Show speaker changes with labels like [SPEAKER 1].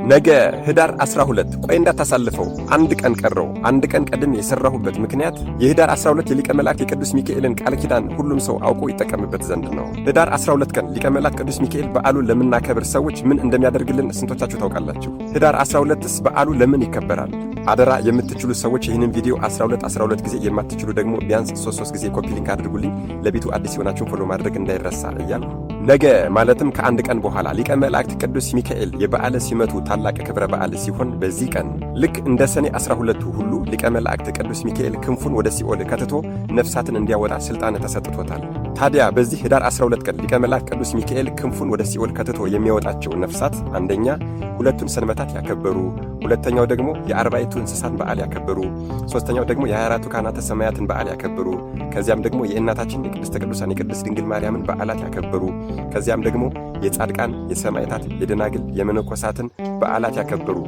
[SPEAKER 1] ነገ ህዳር 12፣ ቆይ እንዳታሳልፈው፣ አንድ ቀን ቀረው። አንድ ቀን ቀድሜ የሰራሁበት ምክንያት የህዳር 12 የሊቀ መላእክት የቅዱስ ሚካኤልን ቃል ኪዳን ሁሉም ሰው አውቆ ይጠቀምበት ዘንድ ነው። ህዳር 12 ቀን ሊቀ መላእክት ቅዱስ ሚካኤል በዓሉን ለምናከብር ሰዎች ምን እንደሚያደርግልን ስንቶቻችሁ ታውቃላችሁ? ህዳር 12ስ በዓሉ ለምን ይከበራል? አደራ፣ የምትችሉ ሰዎች ይህንን ቪዲዮ 12 12 ጊዜ፣ የማትችሉ ደግሞ ቢያንስ 3 3 ጊዜ copy link አድርጉልኝ። ለቤቱ አዲስ የሆናችሁን follow ማድረግ እንዳይረሳ እያልኩ፣ ነገ ማለትም ከአንድ ቀን በኋላ ሊቀ መላእክት ቅዱስ ሚካኤል የበዓለ ሲመቱ ታላቅ ክብረ በዓል ሲሆን፣ በዚህ ቀን ልክ እንደ ሰኔ 12ቱ ሁሉ ሊቀ መላእክት ቅዱስ ሚካኤል ክንፉን ወደ ሲኦል ከትቶ ነፍሳትን እንዲያወጣ ሥልጣን ተሰጥቶታል። ታዲያ በዚህ ህዳር 12 ቀን ሊቀ መላእክት ቅዱስ ሚካኤል ክንፉን ወደ ሲኦል ከትቶ የሚያወጣቸው ነፍሳት አንደኛ ሁለቱን ሰንበታት ያከበሩ፣ ሁለተኛው ደግሞ የአርባዕቱ እንስሳን በዓል ያከበሩ፣ ሦስተኛው ደግሞ የ24ቱ ካህናተ ሰማያትን በዓል ያከበሩ፣ ከዚያም ደግሞ የእናታችን የቅድስተ ቅዱሳን የቅድስት ድንግል ማርያምን በዓላት ያከበሩ፣ ከዚያም ደግሞ የጻድቃን፣ የሰማዕታት፣ የደናግል፣ የመነኮሳትን በዓላት ያከበሩ።